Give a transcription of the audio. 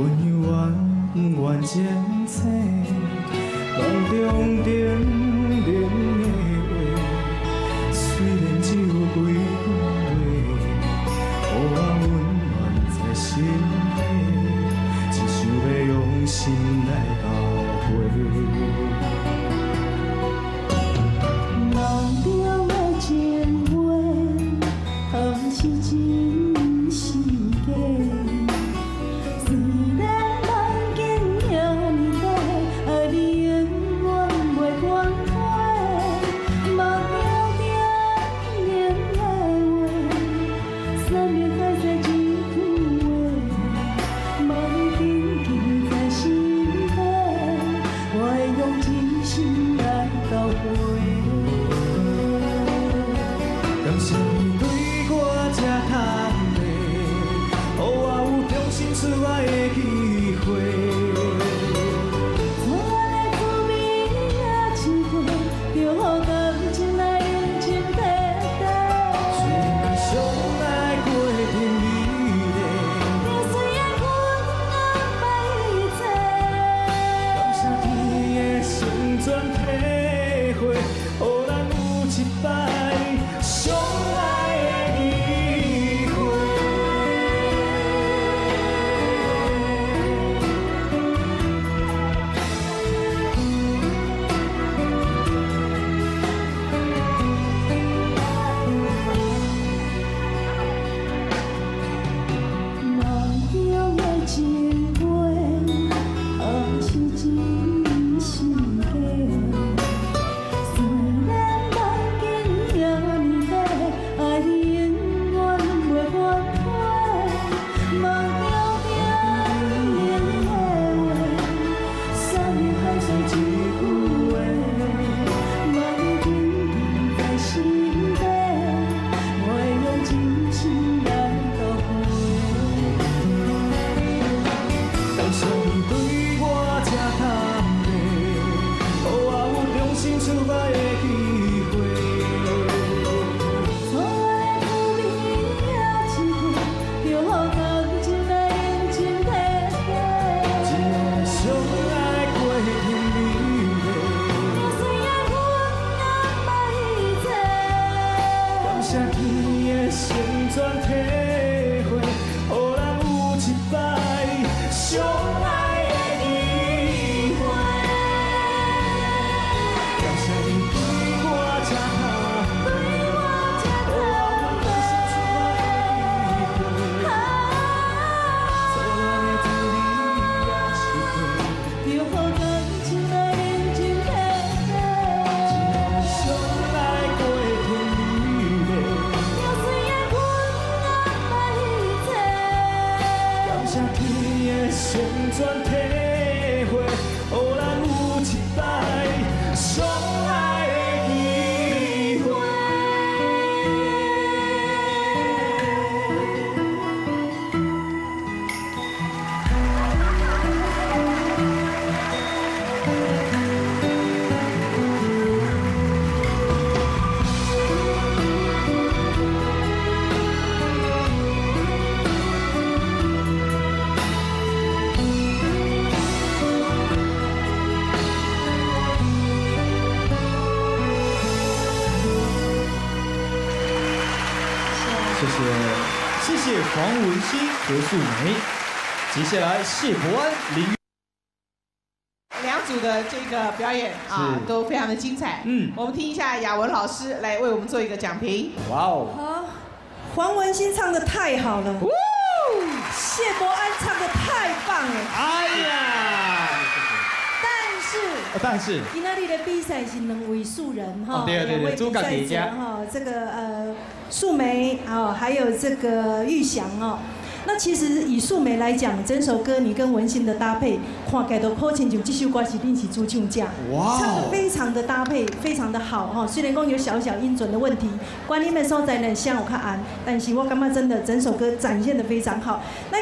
阮犹原不愿前世，梦中叮咛的话，虽然只有几句话，予我温暖在心底，真想欲用心来交回。梦中的情话，予是真是假？虽然梦境遐呢短，爱你永远袂反悔。梦中叮咛的话，山盟海誓一句话，嘛会紧记在心底，我会用真心来交回。感谢你对我这坦白，予我有重新出发的机会。错爱的滋味也试过，就予感情来认真彻底。虽然相爱过程美丽，就算爱阮安排一切。感谢天的成全体会，予咱有一摆相爱的机会。梦中的情话，予是真是假？虽然梦境遐呢短，爱你永远袂反悔。梦中叮咛的话，山盟海誓一句话，嘛会紧记在心底，我会用真心来交回。感谢你对我这坦白，予我有重新出发的机会。错爱的滋味也试过，就予感情来认真彻底。只要相爱过程美丽，就算爱阮安排一切。感谢天的成全体会，予咱有一摆相爱的机会。感谢你对我这坦对我这白，予我有重新出发的机会。错爱的滋味也试过，就予感情来认真彻底。只要相爱过程美丽，就算爱阮安排一切。感谢天的成全体会，予咱有一摆相爱的机会。谢谢，谢谢黄文兴、何素梅。接下来谢伯安、林。两组的这个表演啊，都非常的精彩。我们听一下雅文老师来为我们做一个讲评。哇哦！好，黄文兴唱得太好了，谢伯安唱得太棒了。哎呀！但是，但是，今仔日的比赛是两位素人哈，对对对，两位比赛者哈，这个素梅啊，还有这个玉祥哦。那其实以素梅来讲，整首歌你跟文心的搭配，看起来都好亲像这首歌是恁是主唱者，唱得非常的搭配，非常的好哈。虽然讲有小小音准的问题，关音的所在呢声有较暗，但是我感觉真的整首歌展现得非常好。那